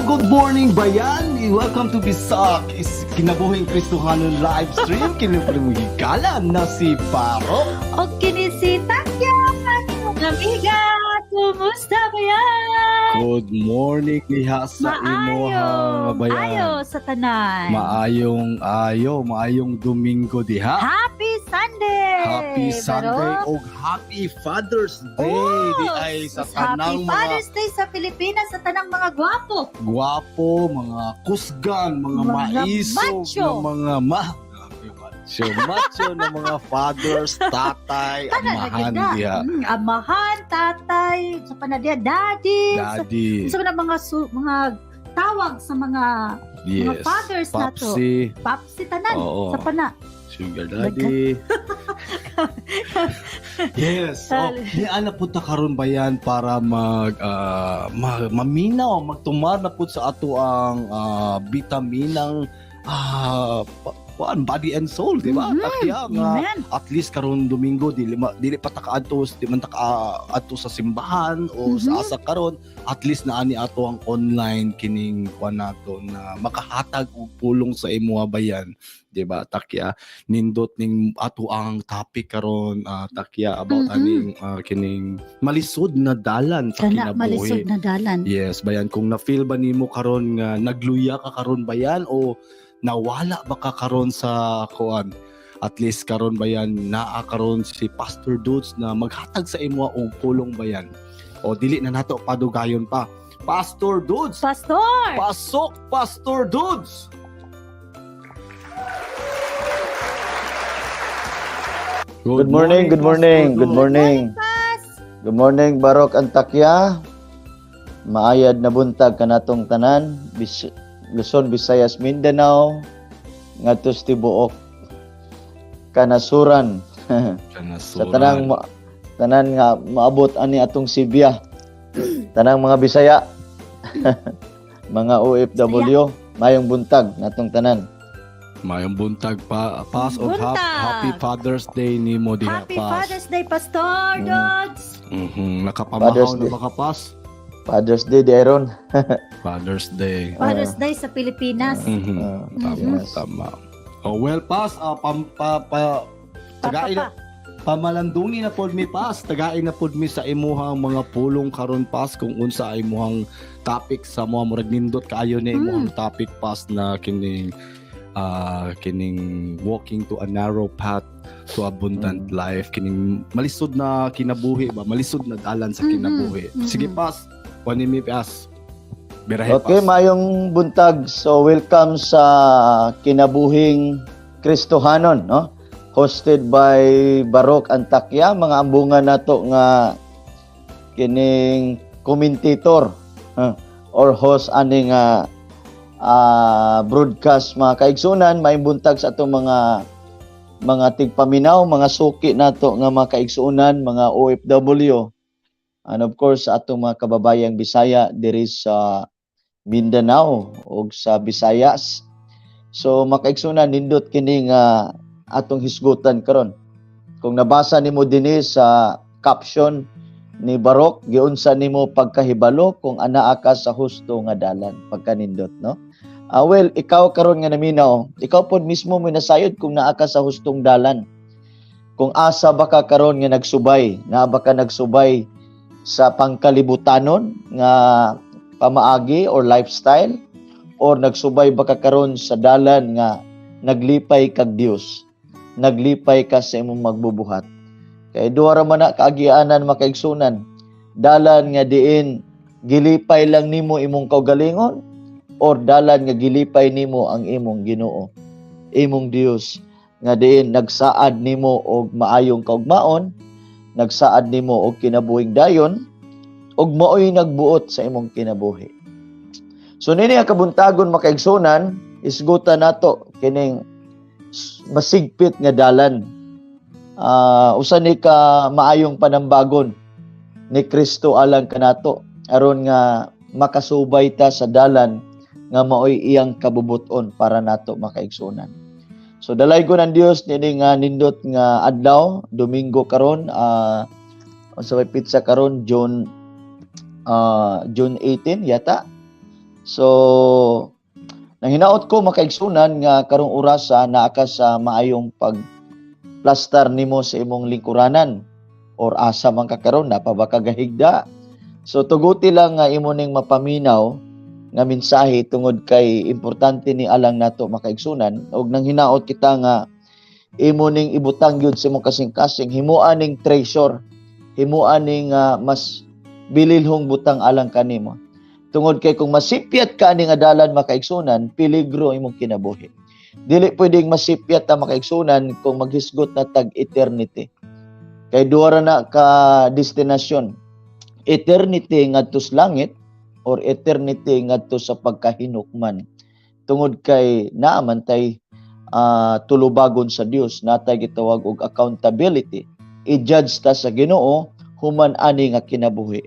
Good morning, bayan! Welcome to Bisak is Kinabuhing Kristohanon live stream. Kini po mo higala na si Barok. O kini si Takya, mga amiga, kumusta ba yan? Good morning diha sa imuha Maayong bayan. ayo sa tanan. Maayong ayo, maayong Domingo diha. Happy Sunday! Happy Sunday Barok. og Happy Father's Day Oh, di ay sa Happy tanang mga Father's Day sa Pilipinas, sa tanang mga gwapo. Gwapo, mga kusgan, mga, Mga maisog, macho. na mga grabe, macho, macho na mga fathers, tatay, Tanan na amahan gyud na. diha. Amahan, tatay, sa panadiya, daddy. Daddy. Sa mga mga tawag sa mga mga fathers na to. Papsi, Papsi tanan. Oo. Sa pana. Sugar daddy. Yes. Oh, di ana pud ta karon bayan para maminaw, magtumar na pud sa ato ang bitaminang kuan, body and soul, di ba? Takya nga Amen. at least karon Domingo dili pa ta kaadto, di man ta kaadto sa simbahan o sa asa karon, at least naani ato ang online kining kuan nato na makahatag og pulong sa imuha bayan, di ba, takya? Nindot ning ato ang topic karon, takya, about aning kining malisod na dalan sa Kana malisod kinabuhi. na dalan. Yes, bayan, kung na-feel ba nimo karon nga nagluya ka karon bayan o nawala ba ka karon sa kuan, at least karon bayan naa karon si Pastor Dudes na maghatag sa imo og pulong bayan. O dili na nato padugayon pa. Pastor Dudes, Pastor! pasok Pastor Dudes. Good morning, good morning, Pastor good Dudes. morning. Pas! Good morning, Barok Antakya. Maayad na buntag kanatong tanan, Luzon, Visayas, Mindanao, ngadto sa tibuok kanasuran. Kanasuran. Sa tanang tanan nga maabot ani atong Sibya. Tanang mga Bisaya, mga OFW, mayong buntag natong tanan. Mayong buntag pa pas og Buntag. Happy Father's Day nimo diha Happy pas. Father's Day, Pastor Dods! Nakapamahaw Father's na Day. ba ka pas? Father's Day di aron. Father's Day. Father's Day sa Pilipinas. Tama, Yes. tama. Oh, well, pas, pam, pa, pa, tagain na, pamalandungi na pod mi pas, tagain na pod mi sa imuhang mga pulong karon pas kung unsa ay imuhang topic sa mga murag nindot kaayo ni imuhang topic pas na kining kining walking to a narrow path to abundant life, kining malisod na kinabuhi ba, malisod na dalan sa kinabuhi. Sige pas, kunin mi pas. Birahe Okay, pas. mayong buntag. So welcome sa Kinabuhing Kristohanon, no? Hosted by Barok Antakya, mga ambungan nato nga kining commentator or host ani nga broadcast, mga kaigsunan. Maayong buntag sa atong mga tigpaminaw, mga suki nato nga mga kaigsunan, mga OFW. And of course sa atong mga kababayang Bisaya diri sa Mindanao ug sa Visayas. So makaigsunan, nindot kini nga atong hisgutan karon. Kung nabasa nimo dinhi sa caption ni Barok, giunsa nimo pagkahibalo kung anaa ka sa husto nga dalan, pagkanindot, no? Well, ikaw karon nga naminaw, ikaw pod mismo mo nasayod kung naa ka sa hustong dalan. Kung asa ba ka karon nga nagsubay, naa ba ka nagsubay sa pangkalibutanon nga pamaagi or lifestyle, or nagsubay ba ka karon sa dalan nga naglipay kag Dios, naglipay ka sa imong magbubuhat? Kay duha ra man na kaagianan, makaigsunan: dalan nga diin gilipay lang nimo imong kaugalingon or dalan nga gilipay nimo ang imong Ginoo, imong Dios, nga diin nagsaad nimo og maayong kaugmaon, nagsaad nimo og kinabuhing dayon ug maoy nagbuot sa imong kinabuhi. So nini ang kabuntagon, makaigsunan, isgutan nato kining masigpit nga dalan. Usa ni ka maayong panambagon ni Kristo alang kanato aron nga makasubay ta sa dalan nga maoy iyang kabubuton para nato, makaigsunan. So dalaygon ang Dios niini nga nindot nga adlaw, Domingo karon, unsa may petsa karon, June 18 yata. So nanginaot ko, makaigsunan, nga karong orasa naa ka sa maayong pag plastar nimo sa imong lingkuranan or asa man ka karon, naa pa ba ka gahigda. So tuguti lang nga imo ning mapaminaw nga mensahe tungod kay importante ni alang nato, makaigsunan, og nang hinaot kita nga imo ning ibutang gyud sa imong kasing-kasing, himoa ning treasure, himoa ning mas bililhong butang alang kanimo. Tungod kay kung masipyat ka ani nga dalan, makaigsunan, peligro imong kinabuhi. Dili pwedeng masipyat ta, makaigsunan, kung maghisgot na tag eternity. Kay duha ra na ka destinasyon. Eternity ngadto sa langit or eternity ngadto sa pagkahinukman. Tungod kay naa man tay tulubagon sa Dios, natay gitawag og accountability. I-judge ta sa Ginoo human ani nga kinabuhi.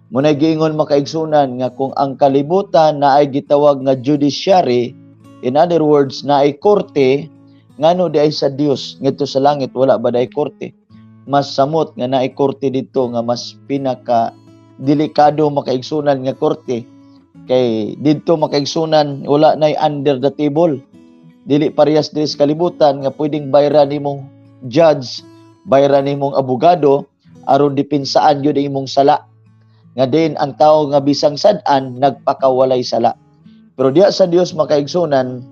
Munay giingon, makaigsunan, nga kung ang kalibutan naay gitawag nga judiciary, in other words, naay korte, ngano di ay sa Dios ngadto sa langit wala ba day korte? Mas samot nga naay korte dito nga mas pinaka delikado, makaigsunan, nga korte. Kay didto, makaigsunan, wala nay under the table. Dili parehas diri sa kalibutan nga pwedeng bayran nimong judge, bayran nimong abogado aron dipensaan gyud ang imong sala, nga din ang tao nga bisang sad-an nagpakawalay sala. Pero diya sa Dios, makaigsunan,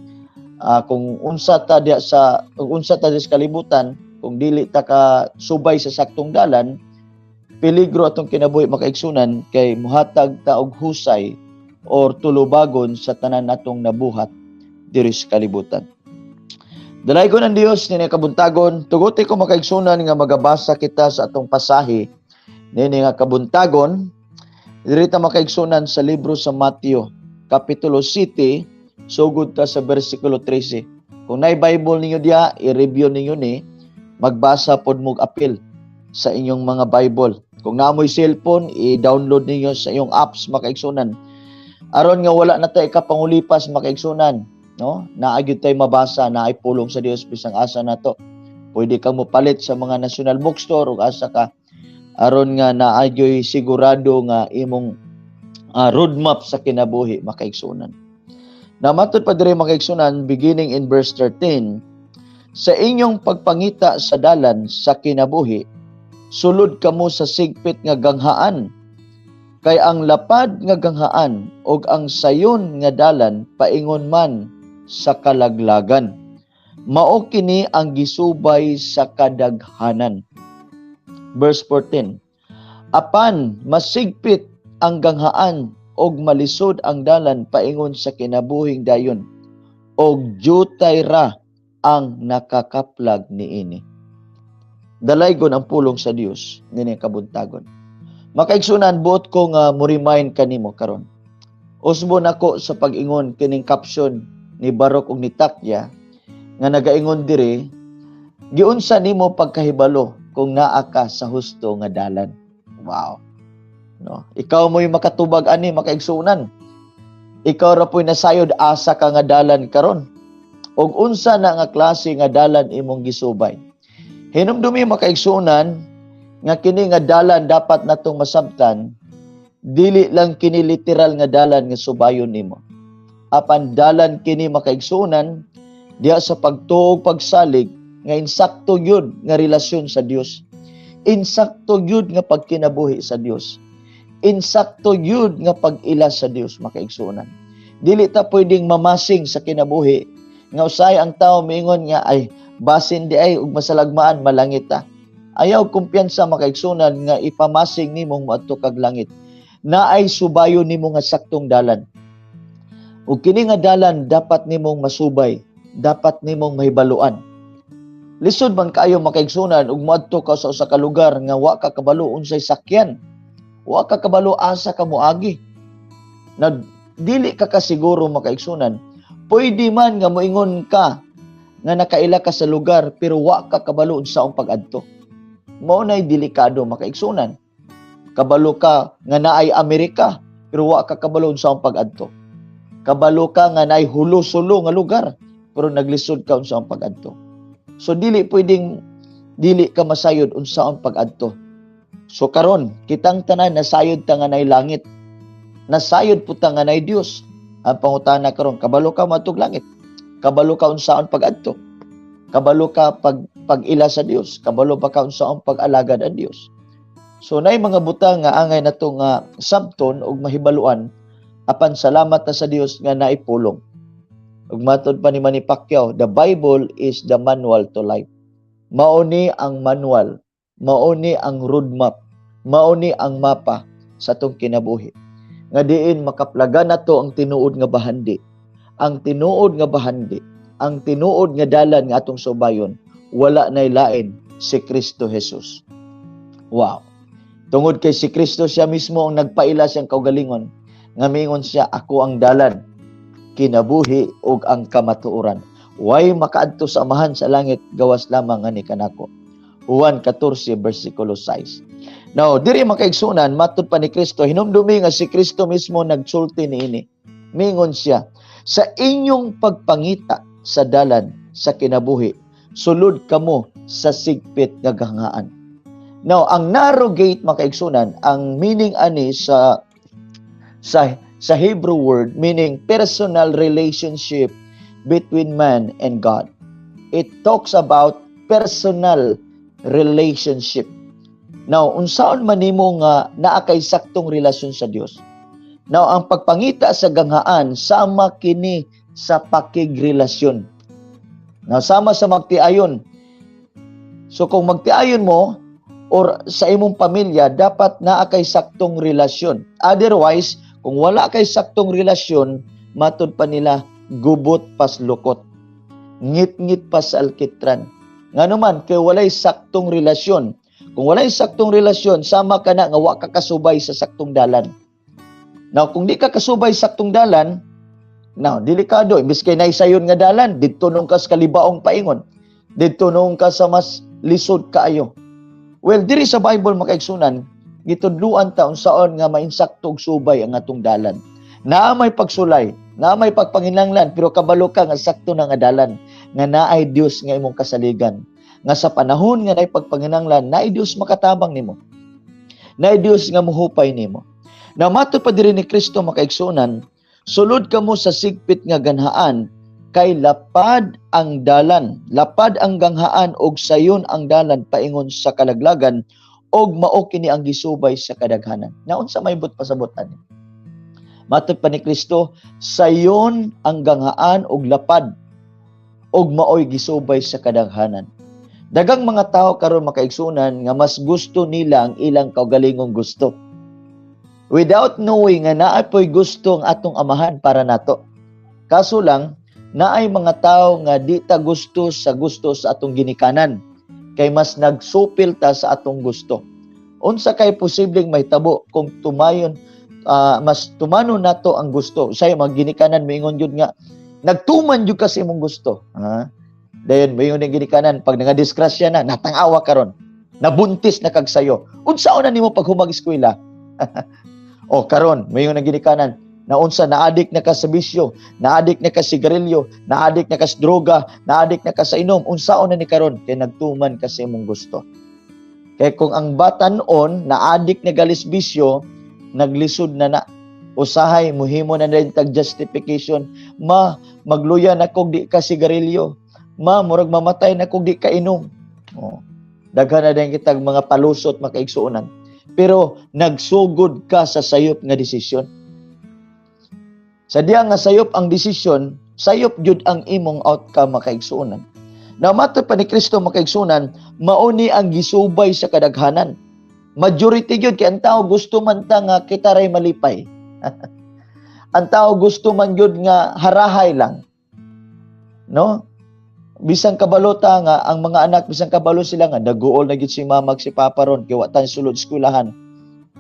kung unsa ta diya sa kalibutan, kung dili ta ka subay sa saktong dalan, peligro atong kinabuhi, makaigsunan, kay muhatag ta og husay or tulubagon sa tanan natong nabuhat diri sa kalibutan. Dalaygon ang Dios nini kabuntagon. Tuguti ko, makaigsunan, nga magabasa kita sa atong pasahe nini nga kabuntagon. Diri ta, makaigsunan, sa libro sa Mateo, Kapitulo 7, sugod ta sa bersikulo 13. Kung naay Bible ninyo diya, i-review ninyo ni, magbasa pod mog apil sa inyong mga Bible. Kung naa moy cellphone, i-download ninyo sa inyong apps, makaigsunan. Aron nga wala na tay kapangulipas, makaigsunan, no? Naa gyud tay mabasa, naay pulong sa Dios bisang asa nato. Pwede kang mopalit sa mga National Bookstore ug asa ka aron nga naa gyoy sigurado nga imong roadmap sa kinabuhi, makaigsunan. Namatod pa diri, makaigsunan, beginning in verse 13, "Sa inyong pagpangita sa dalan sa kinabuhi, sulod kamo sa sigpit nga ganghaan. Kay ang lapad nga ganghaan ug ang sayon nga dalan paingon man sa kalaglagan. Mao kini ang gisubay sa kadaghanan." Verse 14, "Apan masigpit ang ganghaan og malisod ang dalan paingon sa kinabuhing dayon, og jutay ra ang nakakaplag niini." Dalaygon ang pulong sa Dios nini kabuntagon. Makaigsunan, buot ko nga mo remind kanimo karon. Usbon ako sa pag-ingon kining caption ni Barok ug ni Takya nga nagaingon diri, "Giunsa nimo pagkahibalo kung naa ka sa husto nga dalan?" Wow. No? Ikaw mo'y makatubag ani, makaigsunan. Ikaw ra po'y nasayod asa ka nga dalan karon. Ug unsa na nga klase nga dalan imong gisubay. Hinumdumi, makaigsunan, nga kini nga dalan dapat natong masabtan, dili lang kini literal nga dalan nga subayon nimo. Apan dalan kini, makaigsunan, diha sa pagtuo, pagsalig nga insakto gyud nga relasyon sa Dios. Insakto gyud nga pagkinabuhi sa Dios. Insakto gyud nga pag-ila sa Dios, makaigsunan. Dili ta pwedeng mamasing sa kinabuhi nga usahay ang tao miingon nga, "Ay, basin di ay ug masalagmaan malangit ta." Ayaw kumpiyansa, makaigsunan, nga ipamasing nimong moadto kag langit. Naay subayon nimo nga saktong dalan. Ug kini nga dalan dapat nimong masubay, dapat nimong mahibaluan. Lisod man kaayo, makaigsunan, ug moadto ka sa usa ka lugar nga wa ka kabalo unsay sakyan. Wa ka kabalo asa ka moagi. Na dili ka kasiguro, makaigsunan. Pwede man nga moingon ka nga nakaila ka sa lugar pero wa ka kabalo unsaon pag-adto. Mao nay delikado, makaigsunan. Kabalo ka nga naay Amerika pero wa ka kabalo unsaon pag-adto. Kabalo ka nga naay Hulo-Sulo nga lugar pero naglisod ka unsaon pag-adto. So dili pwedeng dili ka masayod unsaon pag-adto. So karon, kitang tanan nasayod ta nga naay langit. Nasayod pud ta nga naay Dios. Ang pangutana karon, kabalo ka moadtog langit? Kabalo ka unsaon pag-adto? Kabalo ka pag-ila sa Dios? Kabalo ba ka unsaon pag-alagad ang Dios? So naay mga butang nga angay nato nga sabton ug mahibaluan, apan salamat ta sa Dios nga naipulong. Ug matod pa ni Manny Pacquiao, the Bible is the manual to life. Mao ni ang manual, mao ni ang roadmap, mao ni ang mapa sa atong kinabuhi. Nga diin makaplagan nato ang tinuod nga bahandi. Ang tinuod nga bahandi, ang tinuod nga dalan nga atong subayon, wala nay lain si Kristo Jesus. Wow. Tungod kay si Kristo siya mismo ang nagpaila siyang kaugalingon, nga mingon siya, "Ako ang dalan, kinabuhi ug ang kamatuoran. Way makaadto sa Amahan sa langit gawas lamang ngani kanako." Juan 14 versikulo 6. Now, diri, mga kaigsunan, matod pa ni Kristo, hinumdumi nga si Kristo mismo nagsulti niini. Mingon siya, "Sa inyong pagpangita sa dalan sa kinabuhi, sulod kamo sa sigpit nga ganghaan." Now, ang narrow gate, mga kaigsunan, ang meaning ani sa Hebrew word, meaning personal relationship between man and God. It talks about personal relationship. Now, unsaon man nimo nga naa kay saktong relasyon sa Dios? Now, ang pagpangita sa ganghaan sama kini sa pakigrelasyon. Now, sama sa magtiayon. So kung magtiayon mo or sa imong pamilya, dapat naa kay saktong relasyon. Otherwise, kung wala kay saktong relasyon, matod pa nila, gubot pas lukot. Ngit-ngit pa sa alkitran. Ngano man, kay walay saktong relasyon. Kung walay saktong relasyon, sama ka na nga wa ka kasubay sa saktong dalan. Now, kung di ka kasubay sa saktong dalan, now, delikado. Imbis kay naisayon nga dalan, didto nung ka sa kalibaong paingon. Didto nung ka sa mas lisod kaayo. Well, diri sa Bible, mga kaigsunan, gitudluan ta unsaon nga mainsakto og subay ang atong dalan. Naa may pagsulay, naa may pagpanginahanglan, pero kabalo ka nga sakto na nga dalan, nga naay Dios nga imong kasaligan. Nga sa panahon nga naay pagpanginahanglan, naay Dios makatabang nimo. Naay Dios nga muhupay nimo. Na matod pa diri ni Kristo, mga kaigsunan, sulod kamo sa sigpit nga ganhaan kay lapad ang dalan, lapad ang ganghaan og sayon ang dalan paingon sa kalaglagan og mao kini ang gisubay sa kadaghanan. Naunsa may buot pasabot ani? Matod pa ni Kristo, sayon ang ganghaan og lapad og maoy gisubay sa kadaghanan. Daghang mga tao karon, mga kaigsunan, nga mas gusto nila ang ilang kaugalingong gusto. Without knowing nga naa po'y gusto ang atong Amahan para nato. Kaso lang, naay mga tao nga di ta gusto sa gusto sa atong ginikanan kay mas nagsupil ta sa atong gusto. Unsa kay posibleng mahitabo kung tumayon mas tumano nato ang gusto? Say mga ginikanan moingon gyud nga nagtuman gyud ka sa imong gusto. Ha? Dayon moingon ang ginikanan pag nga disgrasya na, natang-awa karon. Nabuntis na kag sayo. Unsaon na nimo paghumag eskwela? O karon, moingon ang ginikanan, naunsa, naadik na ka sa bisyo, naadik na ka sa sigarilyo, naadik na ka sa droga, naadik na ka sa inom. Unsaon na ni karon kay nagtuman ka sa imong gusto? Kay kung ang batan-on naadik na galis bisyo, naglisod na na. Usahay muhimo na din tag justification, "Ma, magluya na kog di ka sigarilyo. Ma, murag mamatay na kog di ka inom." Oh. Daghan na din kitag mga palusot, mga kaigsuonan. Pero nagsugod ka sa sayop nga desisyon. Sa diya nga sayop ang desisyon, sayop jud ang imong outcome, mga kaigsuonan. Na matod pa ni Kristo, mga kaigsuonan, mao ni ang gisubay sa kadaghanan. Majority gyud kay ang tao gusto man ta nga kita ray malipay. Ang tao gusto man gyud nga harahay lang. No? Bisan kabalo ta nga ang mga anak, bisan kabalo sila nga naguol na gyud si mama ug si papa ron kay wa ta sulod eskwelahan.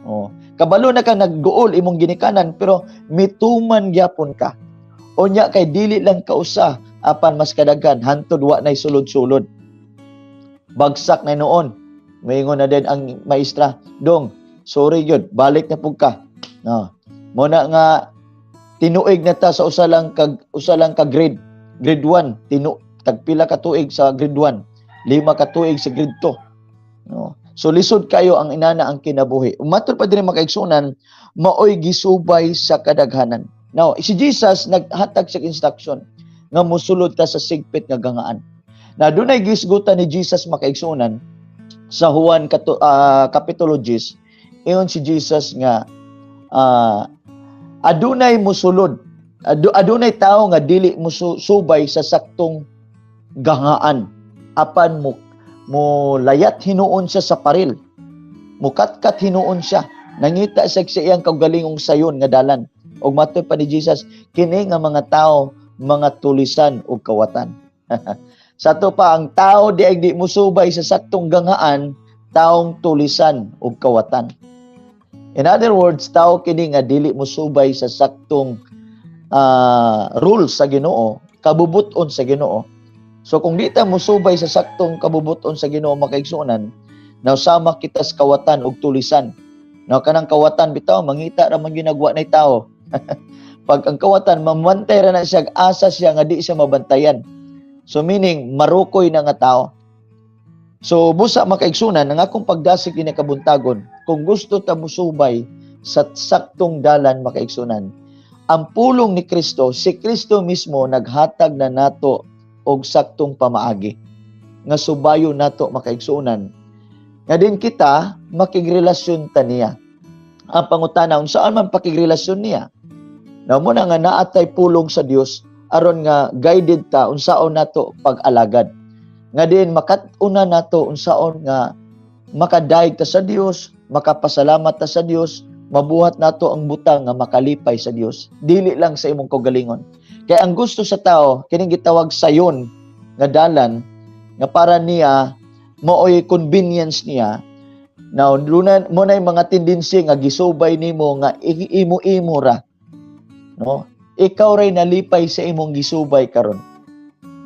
Oh. Kabalo na ka nagguol imong ginikanan pero mituman gyapon ka. Unya kay dili lang kausa apan mas kadaghan hantod wa nay sulod-sulod. Bagsak na noon. Moingon na din ang maestra, "Dong, sorry gyud, balik na pug ka." No. Mo na nga tinuig na ta sa usa lang ka grade. Grade 1, tagpila ka tuig sa grade 1, 5 ka tuig sa grade 2. No. So lisod kayo ang inana ang kinabuhi. Matod pa din, mga kaigsunan, maoy gisubay sa kadaghanan. Now, si Jesus naghatag sa instruction nga musulod ta sa sigpit nga gangaan. Na dunay gisgutan ni Jesus, makaigsuonan, sa Juan kapitulo 10. Ingon si Jesus nga adunay musulod, adunay tao nga dili mo subay sa saktong gangaan apan mo mo layat hinuon siya sa paril, mukatkat hinuon siya, nangita siya sa iyang kaugalingong sayon nga dalan. Ug matod pa ni Jesus, kini nga mga tao mga tulisan ug kawatan. Sa ato pa, ang tao di ay di musubay sa saktong gangaan, taong tulisan ug kawatan. In other words, tao kini nga dili musubay sa saktong rules sa Ginoo, kabubuton sa Ginoo. So kung di ta musubay sa saktong kabubuton sa Ginoo, makaigsuonan, now sama kita sa kawatan ug tulisan. Now kanang kawatan bitaw, mangita ra man ginagwa nay tao. Pag ang kawatan mamantay ra na siya, asa siya nga di siya mabantayan. So meaning marukoy na nga tao. So busa, makaigsunan, ang akong pagdasig kini kabuntagon, kung gusto ta musubay sa saktong dalan, makaigsunan, ang pulong ni Kristo, si Kristo mismo naghatag na nato og saktong pamaagi nga subayo nato, makaigsunan, nga din kita makigrelasyon ta niya. Ang pangutana, unsaan man pakigrelasyon niya? Na mo na nga naatay pulong sa Dios aron nga guided ta unsaon nato pag-alagad. Nga din makat-una nato unsaon nga makadayeg ta sa Dios, makapasalamat ta sa Dios, mabuhat nato ang butang nga makalipay sa Dios. Dili lang sa imong kaugalingon. Kay ang gusto sa tao kining gitawag sayon nga dalan nga para niya maoy convenience niya. Now, duna mo na mga tendency nga gisubay nimo nga imo-imo ra. No? Ikaw ray nalipay sa imong gisubay karon.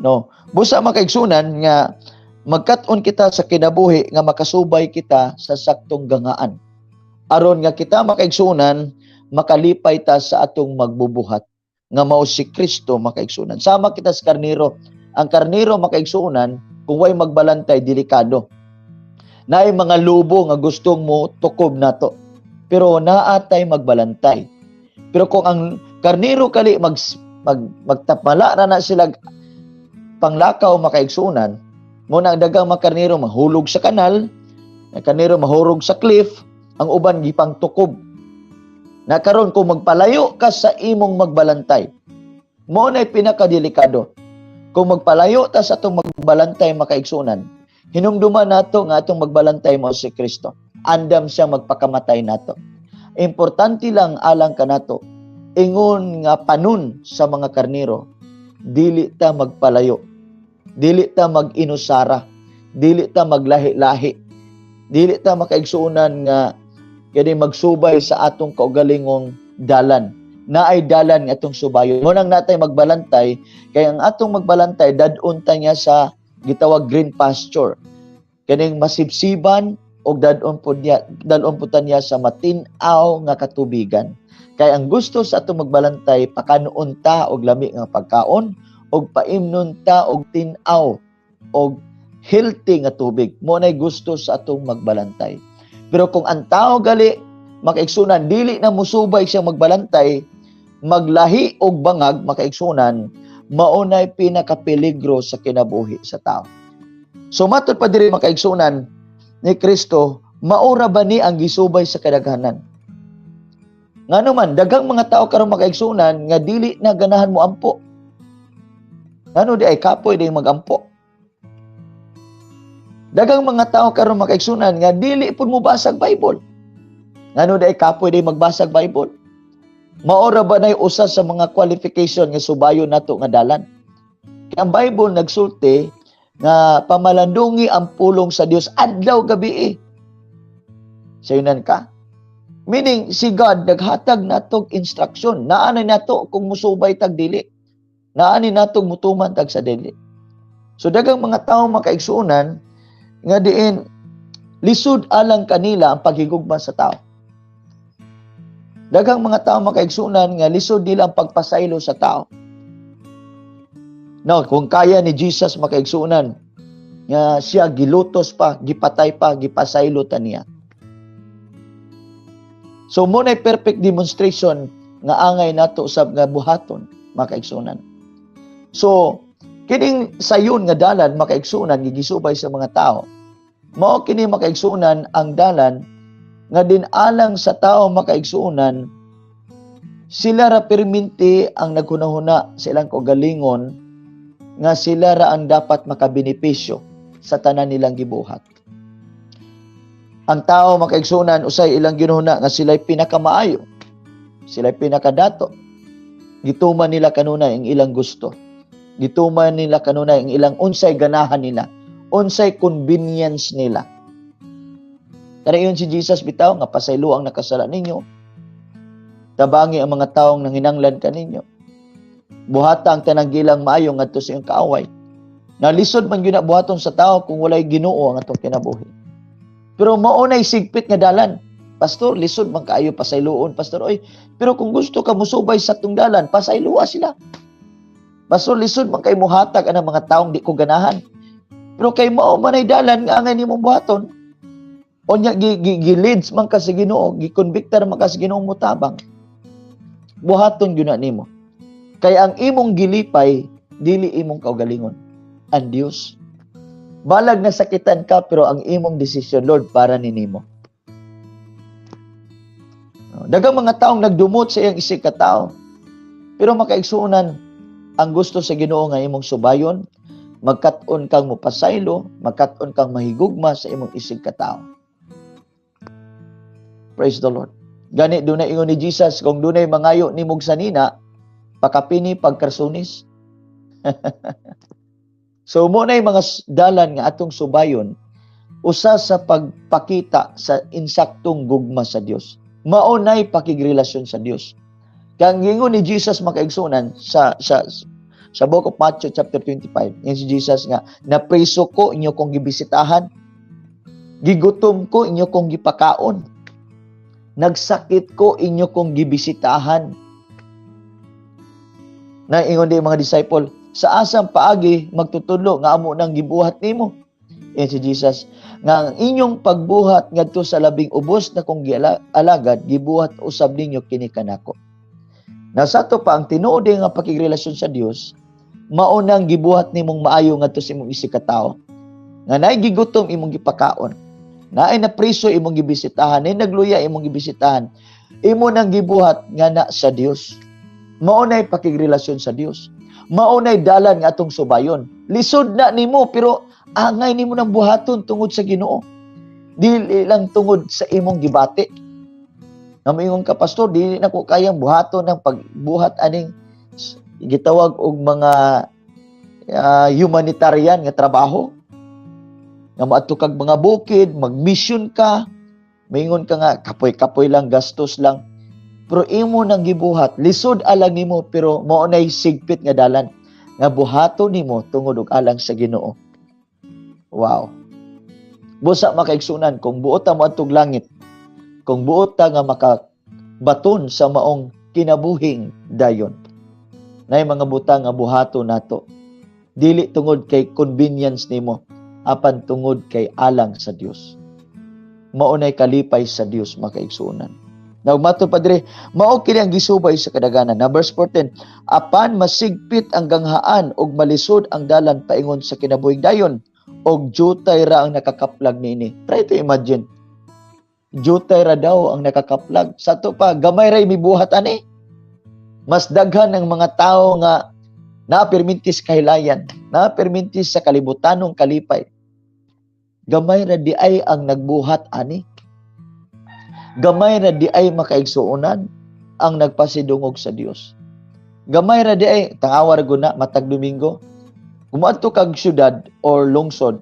No? Busa, makaigsunan, nga magkat-on kita sa kinabuhi nga makasubay kita sa saktong gangaan. Aron nga kita, makaigsunan, makalipay ta sa atong magbubuhat nga mao si Kristo, makaigsunan. Sama kita sa karniro. Ang karniro, makaigsunan, kung way magbalantay, delikado. Naay mga lobo nga gustong mo tukob nato. Pero naatay magbalantay. Pero kung ang karniro kali mag, mag magtapala ra na sila panglakaw, makaigsunan, mo na ang daghang mga karniro mahulog sa kanal, ang karniro mahurog sa cliff, ang uban gipang tukob. Na karon kung magpalayo ka sa imong magbalantay, mo na pinakadelikado. Kung magpalayo ta sa atong magbalantay, makaigsunan, hinumduman nato nga atong magbalantay mo si Kristo. Andam siya magpakamatay nato. Importante lang alang kanato, ingon nga panon sa mga karniro, dili ta magpalayo. Dili ta mag-inusara. Dili ta maglahi-lahi. Dili ta, makaigsuonan, nga kani magsubay sa atong kaugalingong dalan. Naay dalan nga atong subayon. Mo nang natay magbalantay, kay ang atong magbalantay dad-on ta niya sa gitawag green pasture. Kaning masibsiban og dad-on pud ta niya sa matin-aw nga katubigan. Kay ang gusto sa atong magbalantay, pakanon ta og lami nga pagkaon og paimnon ta og tin-aw og healthy nga tubig. Mo nay gusto sa atong magbalantay. Pero kung ang tao gali, makaigsunan, dili na musubay siya magbalantay, maglahi og bangag, makaigsunan, mao nay pinakapeligro sa kinabuhi sa tao. So matod pa diri, makaigsunan, ni Kristo, maura ba ni ang gisubay sa kadaghanan? Ngano man daghang mga tao karon, makaigsunan, nga dili na ganahan mo ampo? Ngano di ay kapoy di magampo? Daghang mga tao karon, makaigsunan, nga dili pud mo basag Bible. Ngano di ay kapoy di magbasag Bible? Maora ba nay usa sa mga qualification nga subayon nato nga dalan? Kay ang Bible nagsulti nga pamalandungi ang pulong sa Dios adlaw gabi. Sayunan ka. Meaning si God naghatag natog instruction. Naanay nato kung musubay tag dili. Naani natog mutuman tag sa dili. So daghang mga tao, makaigsuonan, nga diin lisod alang kanila ang paghigugma sa tao. Daghang mga tao, makaigsunan, nga lisod nila ang pagpasaylo sa tao. No, kung kaya ni Jesus, makaigsunan, nga siya gilutos pa, gipatay pa, gipasaylo ta niya. So mo na perfect demonstration Nga angay nato sab nga buhaton, makaigsunan. So, kining sayon nga dalan, makaigsunan, gigisubay sa mga tao. Mao kini, makaigsunan, ang dalan nga din alang sa tao, makaigsunan, sila ra perminti ang naghunahuna sa ilang kaugalingon nga sila ra ang dapat makabenepisyo sa tanan nilang gibuhat. Ang tao, makaigsunan, usay ilang ginuhuna nga sila'y pinakamaayo. Sila'y pinakadato. Gituman nila kanunay ang ilang gusto. Gituman nila kanunay ang ilang unsay ganahan nila. Unsay convenience nila. Kaya yun si Jesus bitaw nga pasaylo ang nakasala ninyo. Tabangi ang mga taong nanginanglan kaninyo. Buhata ang tanang gilang maayo ngadto sa iyong kaaway. Nalisod man gyud na buhaton sa tao kung walay Ginoo ang atong kinabuhi. Pero mao nay sigpit nga dalan. Pastor, lisod man kaayo pasayloon, pastor. Oy, pero kung gusto ka musubay sa atong dalan, pasayloa sila. Pastor, lisod man kay muhatag ang mga taong di ko ganahan. Pero kay mao man ay dalan nga angay nimong buhaton. Unya gi, gi, gi leads man ka sa Ginoo, gi-convictar man ka sa Ginoo mutabang. Buhaton gyud na nimo. Kay ang imong gilipay dili imong kaugalingon, ang Dios. Balag nasakitan ka, pero ang imong desisyon, Lord, para ni nimo. Daghang mga taong nagdumot sa iyang isig ka tao. Pero makaigsuonan, ang gusto sa Ginoo nga imong subayon, magkat-on kang mopasaylo, magkat-on kang mahigugma sa imong isig ka tao. Praise the Lord. Gani dunay ingon ni Jesus, kung dunay mangayo nimog sanina, pakapini pagkarsunis. So mao na mga dalan nga atong subayon usa sa pagpakita sa insaktong gugma sa Dios. Mao nay pakigrelasyon sa Dios. Kaya ang gingon ni Jesus, makaigsunan, sa Book of Matthew chapter 25, yan si Jesus nga, "Napriso ko, inyo kong gibisitahan. Gigutom ko, inyo kong gipakaon. Nagsakit ko, inyo kong gibisitahan." Na ingon di mga disciple, "Sa asang paagi magtutudlo nga amo nang gibuhat nimo?" Yan si Jesus nga ang inyong pagbuhat ngadto sa labing ubos na kong gialagad, gibuhat usab ninyo kini kanako. Na sa ato pa ang tinuod nga pakigrelasyon sa Dios, mao nang gibuhat nimong maayo ngadto sa imong isig ka tawo. Nga naay gigutom, imong gipakaon. Naay napriso, imong gibisitahan, naay nagluya, imong gibisitahan. Imo nang gibuhat nga na sa Dios. Mao nay pakigrelasyon sa Dios. Mao nay dalan nga atong subayon. Lisod na nimo, pero angay nimo nang buhaton tungod sa Ginoo. Dili lang tungod sa imong gibati. Nga moingon ka, "Pastor, dili na ko kayang buhaton ng pagbuhat aning gitawag og mga humanitarian nga trabaho." Nga moadto kag mga bukid, mag-mission ka, maingon ka nga kapoy-kapoy lang, gastos lang. Pero imo nang gibuhat, lisod alang nimo, pero mao nay sigpit nga dalan nga buhaton nimo tungod og alang sa Ginoo. Wow. Busa, makaigsunan, kung buot ta moadtog langit, kung buot ta nga makabaton sa maong kinabuhing dayon, nay mga butang nga buhaton nato. Dili tungod kay convenience nimo, apan tungod kay alang sa Dios. Mao nay kalipay sa Dios, makaigsuonan. Now, mato pa dire, mao kini ang gisubay sa kadaghanan. Na verse 14, apan masigpit ang ganghaan ug malisod ang dalan paingon sa kinabuhing dayon og jutay ra ang nakakaplag niini. Try to imagine. Jutay ra daw ang nakakaplag. Sa ato pa, gamay ra mibuhat ani. Mas daghan ang mga tao nga napermintis kahilayan, napermintis sa kalibutanong kalipay. Gamay ra di ay ang nagbuhat ani. Gamay ra di ay, makaigsuonan, ang nagpasidungog sa Dios. Gamay ra di ay, tangawa ra guna matag Domingo. Kung moadto kag syudad or lungsod,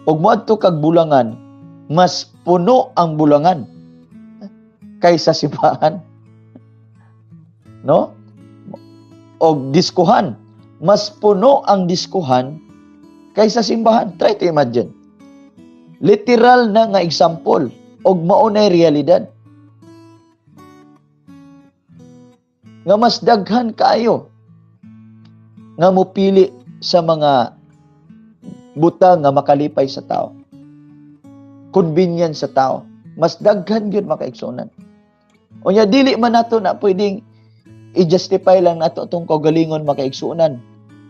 ug moadto kag bulangan, mas puno ang bulangan kaysa simbahan. No? Og diskuhan, mas puno ang diskuhan kaysa simbahan. Try to imagine. Literal na nga example og mao nay realidad. Nga mas daghan kaayo nga mopili sa mga butang nga makalipay sa tao. Convenience sa tao. Mas daghan gyud, makaigsuonan. Unya dili man nato na pwedeng i-justify lang nato atong kaugalingon, makaigsuonan.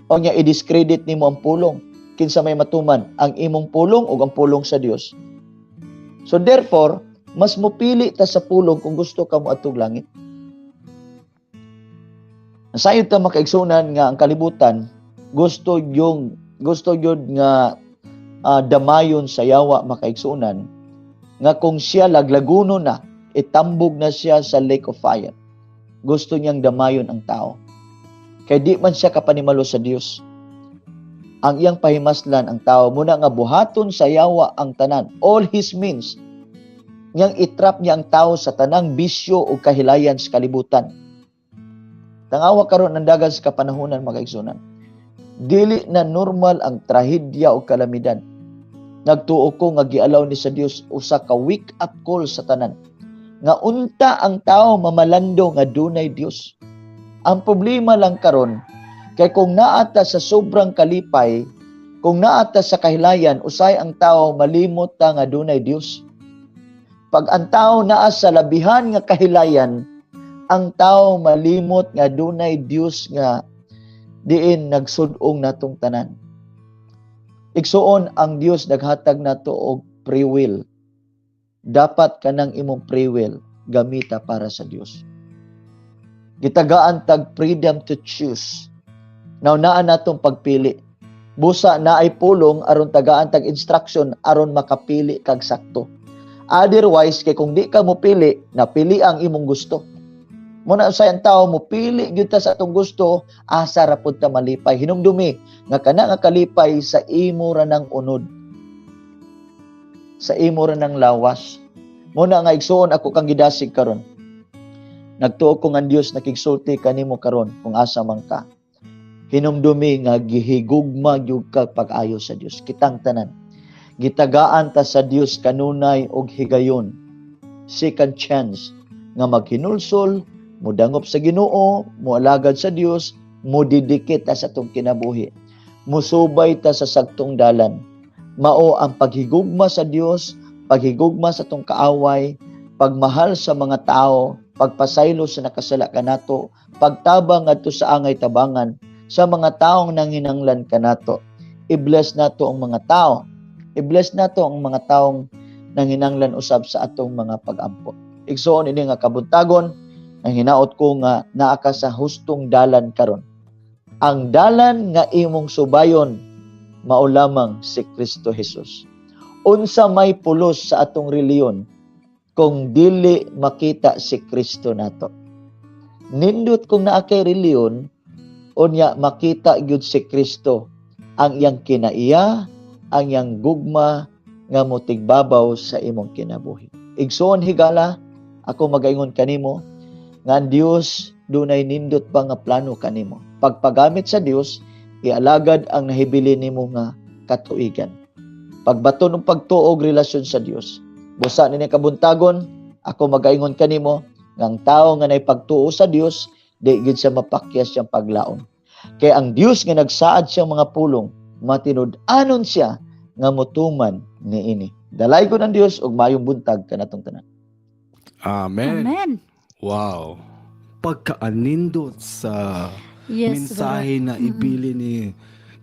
Unya i-discredit nimo ang pulong. Kinsa may matuman, ang imong pulong o ang pulong sa Dios? So therefore, mas mupili ta sa pulong kung gusto ka mo atog langit. Sayod ta, makaigsuonan, nga ang kalibutan gusto yun nga damayon sa yawa, makaigsuonan, nga kung siya laglaguno na, itambog na siya sa lake of fire. Gusto niyang damayon ang tao. Kay di man siya kapanimalo sa Dios. Ang iyang pahimaslan ang tao muna nga buhaton sa yawa ang tanan, all his means niyang itrap niya ang tao sa tanang bisyo o kahilayan sa kalibutan. Tangawa karon ang dagan sa kapanahonan, mga igsuonan. Dili na normal ang trahedya o kalamidad. Nagtuo ko nga gialaw ni sa Dios usa ka wake up call sa tanan. Nga unta ang tao mamalando nga dunay Dios. Ang problema lang karon kay kung naata sa sobrang kalipay, kung naata sa kahilayan, usay ang tao malimot ta nga dunay Dios. Pag ang tao naa sa labihan nga kahilayan, ang tao malimot nga dunay Dios nga diin nagsudong natong tanan. Igsuon, ang Dios naghatag nato og free will. Dapat kanang imong free will gamita para sa Dios. Gitagaan tag freedom to choose. Now naa natong pagpili. Busa naay pulong aron tagaan tag instruction aron makapili kag sakto. Otherwise, kay kung di ka mopili, napili ang imong gusto. Muna sa ang tao mopili gyud ta sa atong gusto, asa ra pud ta malipay. Hinumdumi nga kana nga kalipay sa imo ra ng unod. Sa imo ra ng lawas. Muna nga, igsuon, ako kang gidasig karon. Nagtuo ko nga ang Dios nakigsulti kanimo karon kung asa man ka. Hinumdumi nga gihigugma gyud ka pag-ayo sa Dios. Kitang tanan. Gitagaan ta sa Dios kanunay og higayon. Second chance nga maghinulsol, mudangop sa Ginoo, moalagad sa Dios, modedicate ta sa atong kinabuhi. Musubay ta sa saktong dalan. Mao ang paghigugma sa Dios, paghigugma sa atong kaaway, pagmahal sa mga tao, pagpasaylo sa nakasala kanato, pagtabang ngadto sa angay tabangan sa mga taong nanginanglan kanato. I-bless nato ang mga tao. I-bless nato ang mga taong nanginanglan usab sa atong mga pag-ampo. Igsuon, ini nga kabuntagon, ang hinaot ko nga naa ka sa hustong dalan karon. Ang dalan nga imong subayon mao lamang si Kristo Jesus. Unsa may pulos sa atong reliyon kung dili makita si Kristo nato? Nindot kung naa kay reliyon, unya makita gyud si Kristo, ang iyang kinaiya, ang iyang gugma nga motigbabaw sa imong kinabuhi. Igsuon higala, ako magaingon kanimo nga ang Dios dunay nindot pa nga plano kanimo. Pagpagamit sa Dios, ialagad ang nahibili nimo nga katuigan. Pagbaton og pagtuo og relasyon sa Dios. Busa nini kabuntagon, ako magaingon kanimo nga ang tao nga nay pagtuo sa Dios, di gid siya mapakyas siyang paglaom. Kay ang Dios nga nagsaad siyang mga pulong, matinud-anon siya nga motuman niini. Dalaygon ang Dios ug maayong buntag kanatong tanan. Amen. Amen. Wow. Pagkaanindot sa mensahe na ibili ni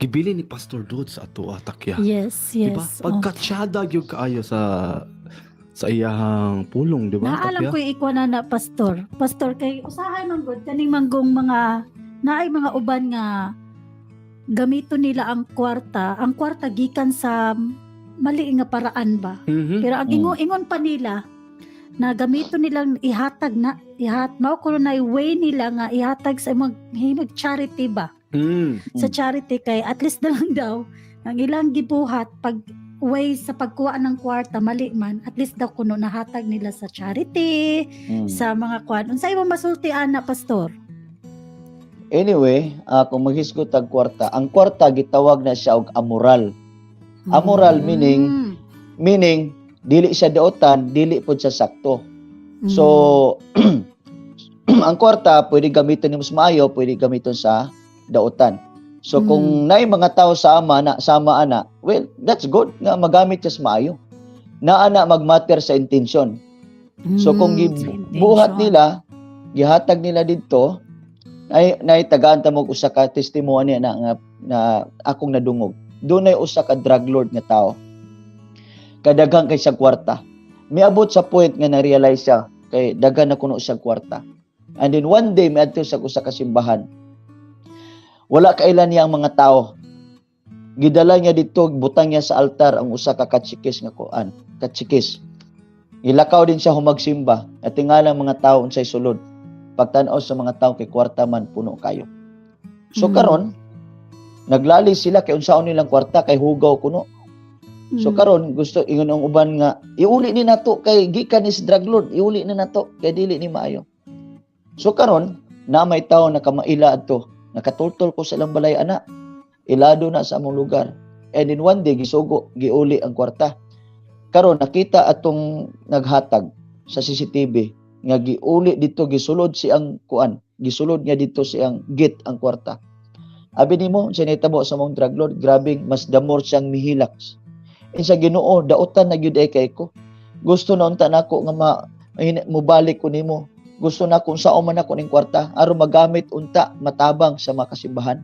gibili ni Pastor Dodds sa ato, takya. Yes. Diba? Pagkatsada gyud kaayo sa iyahang pulong, di ba? Naalam Takya? ko yung ikuha na na, Pastor. Pastor, kay usahay man gud kaning manggong mga naay mga uban nga gamito nila ang kwarta, ang kwarta gikan sa mali nga paraan ba. Pero ang ingon pa nila na gamito nilang ihatag na ihat mao kuno na way nila nga ihatag sa mag himag charity ba, sa charity, kay at least na lang daw ang ilang gibuhat pag way sa pagkuha ng kwarta mali man, at least daw kuno nahatag nila sa charity, sa mga kwan. Unsa imong masulti ana, Pastor? Anyway, kung maghisgot tag kwarta, ang kwarta gitawag na siya og amoral. Amoral meaning dili siya daotan, dili pud siya sakto. So ang kwarta pwede gamiton nimo sa maayo, pwede gamiton sa daotan. So kung naay mga tao sa ama na sama ana, well, that's good nga magamit siya sa maayo. Naa na magmatter sa intention. So kung Sa gibuhat intention. Nila, gihatag nila didto, ay naitagaan ta mo usa ka testimony na nga na akong nadungog. Dunay usa ka drug lord nga tao. Kadaghan kay siya kwarta. Miabot sa point nga na-realize siya kay daghan na kuno siya kwarta. And then one day miadto sa usa ka simbahan. Wala kailan niya ang mga tao. Gidala niya didto, butang niya sa altar ang usa ka katsikis nga kuan, katsikis. Gilakaw din siya humagsimba at tingalang mga tao unsay sulod. Pagtan-aw sa mga tao kay kwarta man puno kayo. So karon naglali sila kay unsaon nilang kwarta kay hugaw kuno. So karon gusto ingon ang uban nga iuli ni nato kay gikan ni sa drug lord, iuli ni nato kay dili ni maayo. So karon na may tao nakamaila adto, nakatultol ko sa ilang balay ana. Ilado na sa among lugar. And in one day gisugo, giuli ang kwarta. Karon nakita atong naghatag sa CCTV nga giuli dito, gisulod siyang kuan, gisulod niya dito siyang git ang kwarta. Abi nimo unsa nahitabo sa mong drug lord, grabing mas damor siyang mihilak. Insa Ginoo, dautan na gyud ay kay ko. Gusto na unta nako nga mobalik ko nimo. Gusto na kung sao man ako ning kwarta aron magamit unta matabang sa mga kasimbahan.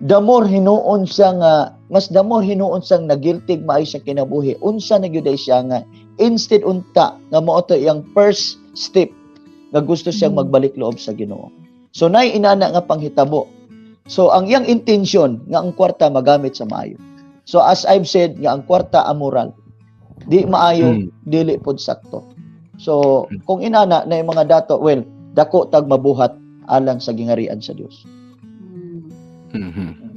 Damor hinuon siya nga mas damor hinuon siyang nagiltig maayo sa kinabuhi. Unsa na gyud ay siya nga instead unta nga mao to iyang first step nga gusto siyang magbalik loob sa Ginoo. So nay inana nga panghitabo. So ang iyang intention nga ang kwarta magamit sa maayo. So as I've said nga ang kwarta amoral. Di maayo, dili pod sakto. So kung inana na yung mga dato, well, dako tag mabuhat alang sa gingarian sa Dios.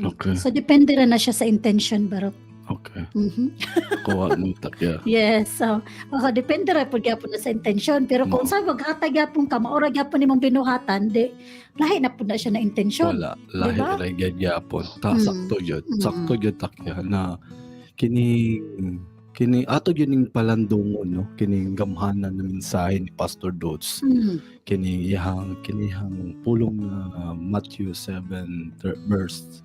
Okay. So depende ra na siya sa intention, Barok. Okay. Kuha mo takya. Yes. So, ako depende ra pud gyapon na sa intention, pero kung Oo. sa maghatag gyapon ka, maura gyapon nimong binuhatan, di lahi na pud na siya na intention. Wala. Lahi Diba? ra gyud gyapon. Ta sakto gyud. Sakto gyud takya na kini kini ato gyud ning palandungon, no, kining gamhanan na mensahe ni Pastor Dods, kini iyang kinihang pulong na Matthew 7 verse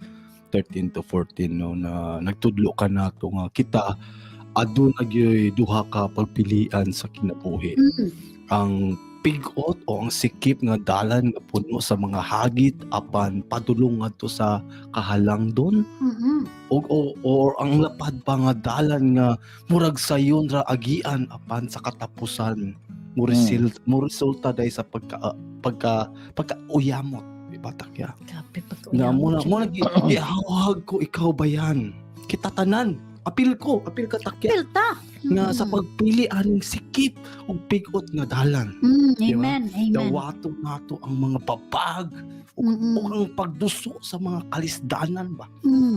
13 to 14, no, na nagtudlo ka nato nga kita aduna gyoy duha ka pagpilian sa kinabuhi: ang pigot o ang sikip nga dalan nga puno sa mga hagit apan padulong ngadto sa kahalangdon o or ang lapad pa nga dalan nga murag sayon ra agian apan sa katapusan mo resulta day sa pagka pagka pagkauyamot, di ba takya? Grabe pag Na mo na gihawag ko ikaw ba yan, kita tanan, apil ko, apil ka takya Pilta. nga sa pagpili aning sikip ug pigot nga dalan. Di ba? Amen. Amen. Dawato nato ang mga babag ug ug ang pagduso sa mga kalisdanan ba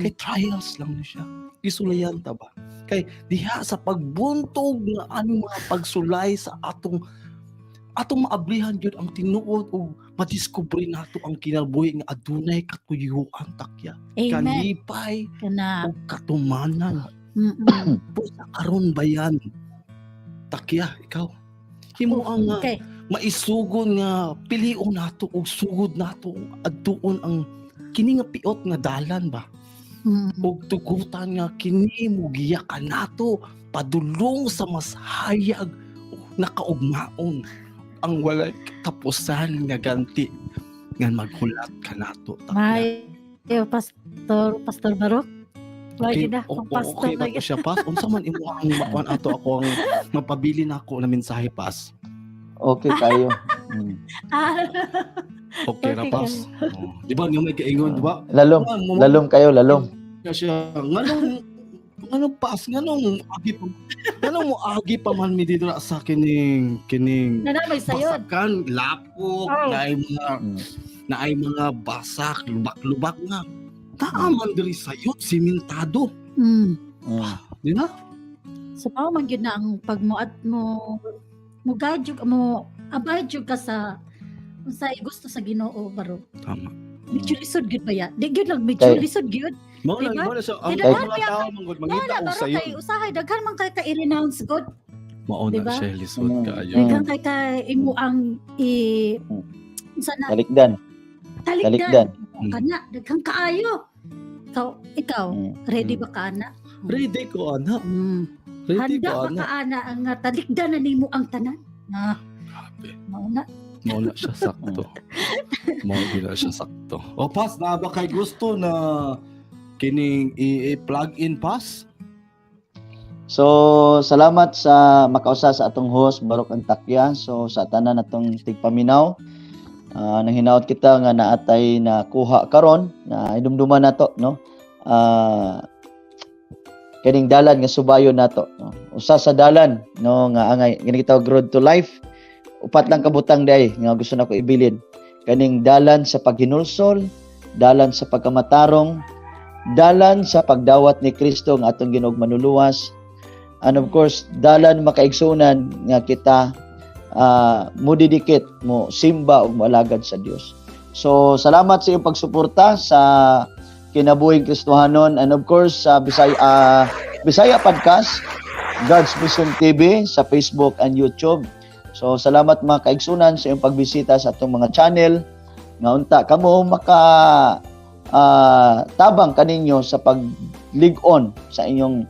kay trials lang ni siya, gisulayan ta ba, kay diha sa pagbuntog nga aning mga pagsulay sa atong atong maablihan gyud ang tinuod ug madiskubre nato ang kinabuhi nga adunay katuyuan takya, Amen. kalipay Kana. ug katumanan. Busa karon ba yan takya, ikaw himo ang maisugon nga pilion nato ug sugod nato adtuon ang kini nga piot nga dalan ba ug tugutan nga kini mugiya kanato padulong sa mas hayag ug nakaugmaon ang walay katapusan nga ganti nga maghulat kanato takya. May Pastor Pastor Barok. Okay, Wag na kung pastor okay ba na to siya, pas? Unsa man imo ang makuan ato ako ang mapabili nako na mensahe, pas? Okay kayo. Ah, Okay ra, Okay pas. Oh, di ba nga may kaingon, di ba? Lalom, lalom kayo, lalom. Nga siya, nganong nganong pas, nganong agi pa, nganong mo agi pa man mi dito sa kining kining Na may sayon. basakan, lapok, Oh. naay mga naay mga basak, lubak-lubak nga. Naa man diri sayon, simentado. Di na? So mao man gyud na ang pagmuat mo mo guide jud mo abide jud ka sa unsay gusto sa Ginoo, baro. Tama. Medyo lisod gyud ba ya? Di gyud lang medyo Kay- lisod gyud. Mao na, Diba? mao na siya, ang Kay mga daghan tao manggod mangita Wala og baro sayon. kay usahay daghan man kay ka i-renounce God. Mao na Diba? siya lisod kaayo. Daghan kay ka imo ang i unsa na Talikdan, talikdan. talikdan. Kana daghan kaayo. Ikaw, ikaw ready ba ka na? Ready ko ana. Ready Handa ko ba ana. Ka ana ang talikdan na nimo ang tanan? Ah, Grabe. Mao na. Mao na siya sakto. Mao gyud na siya sakto. O pas na ba kay gusto na kining i-plug in, pas? So, salamat sa makausa sa atong host Barok Antakya. So, sa tanan natong tigpaminaw, nang hinaot kita nga naatay na kuha karon na idumduman nato, no? Kining dalan nga subayon nato, no? Usa sa dalan, no, nga angay kini gitawag road to life. Upat lang kabutang day nga gusto nako ibilin. Kaning dalan sa paghinulsol, dalan sa pagkamatarong, dalan sa pagdawat ni Kristo nga atong Ginoong Manluluwas, and of course dalan, makaigsunan, nga kita mo didikit, mo simba ug moalagad sa Dios. So salamat sa iyong pagsuporta sa Kinabuhing Kristohanon and of course sa Bisaya Podcast, God's Mission TV sa Facebook and YouTube. So salamat, mga kaigsunan, sa iyong pagbisita sa atong mga channel nga unta kamo maka tabang kaninyo sa paglig-on sa inyong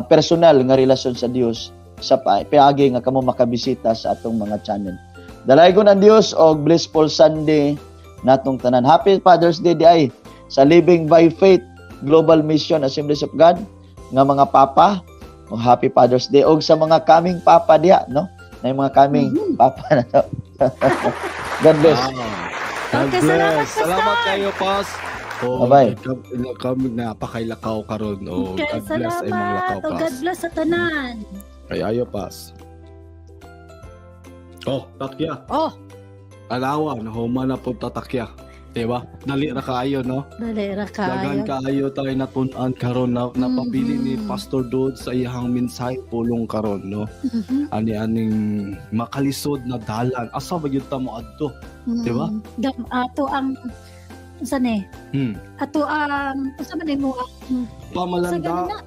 personal nga relasyon sa Dios sa paagi nga kamo makabisita sa atong mga channel. Dalaygon ang Dios og blissful Sunday natong tanan. Happy Father's Day diay sa Living by Faith Global Mission Assemblies of God nga mga papa. O happy Father's Day og sa mga kaming papa diha, no? Na yung mga kaming papa na to. God bless. Ah, God Okay, salamat, bless. Pastor. Salamat kayo, Pas. Oh, Bye-bye. Kami napakailakaw karon. Oh, Okay, God bless sa imong salamat. lakaw, O Pas. God bless sa tanan. Kay ayo, Pas. Oh, takya. Oh, Alawa, nahuman na po tatakya. Diba? Dali ra kaayo, no? Dali ra Dagan kaayo. kaayo tayo natun-an karon na napabili ni Pastor Dod sa iyang mensahe pulong karon, no? Ani-aning makalisod na dalan. Asa ba gyud ta mo adto? Diba? Gam ato ang unsa ni? Ato ang unsa man mo ang sa Pamalanda, ganina?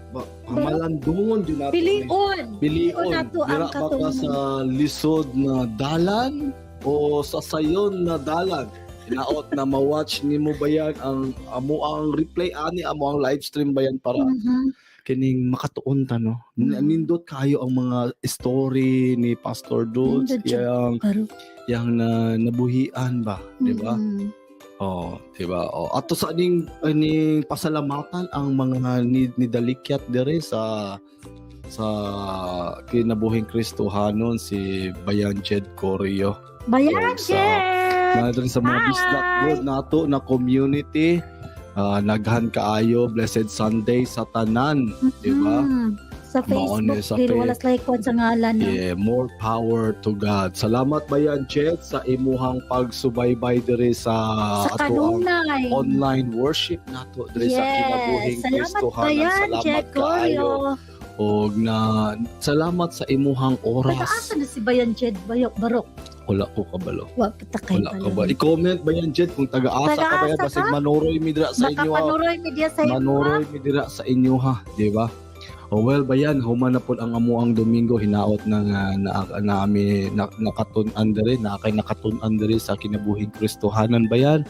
pamalandungon jud nato ni. Pilion. Pilion. Nato ang Dira ba ka katong sa lisod na dalan o sa sayon na dalan? Hinaot na ma-watch nimo bayan ang amo ang replay ani, amo ang live stream bayan para kining makatuon ta, no? Nindot kayo ang mga story ni Pastor Dudes, Nindot siya. yang Pero, yang na nabuhian ba, di ba? Mhm. Oh, di ba? Oh, ato sa aning aning pasalamatan ang mga nidalikyat dire sa Kinabuhing Kristohanon, si Bayan Jed Corio. Bayan Sa- Jed! Na diri sa mga Hi! Bisdak good nato na community. Naghan kaayo, blessed Sunday sa tanan, di ba? Sa Mao ni Facebook, sa dili wala sila ikuan sa ngalan, no? Yeah, more power to God. Salamat, Bayan Jed, sa imuhang pagsubaybay diri sa Sa ato ang kanunay. online worship nato diri sa Kinabuhing Salamat, Kristohanan. Bayan Salamat Jed kaayo. Corio. Og na salamat sa imuhang oras. Taga-asa na si Bayan Jed Bayok Barok? Wala ko kabalo. Wa pa kay Wala ka ba? I-comment, Bayan Jed, kung taga-asa ka ba yan. Taga-asa Basig ka? manuroy mi dira sa inyo, ha. Makapanuroy media sa inyo. Manuroy mi dira sa inyo, ha, di ba? Oh well, bayan, human na pod ang amuang Domingo, hinaot na nga na, na, ami na, nakatun-an diri, na kay nakatun-an diri sa Kinabuhing Kristohanan, bayan.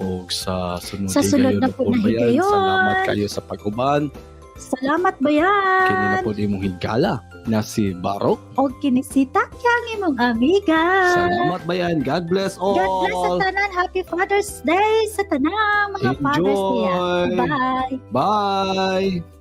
Og sa sunod, Sa sunod higayon na po pod, na bayan. higayon. Salamat kayo sa pag-uban. Salamat, Bayan. Kini na pod imong higala na si Barok. Og kini si Takyang imong amiga. Salamat, bayan. God bless all. God bless sa tanan. Happy Father's Day sa tanang mga fathers niya. Enjoy. Bye. Bye.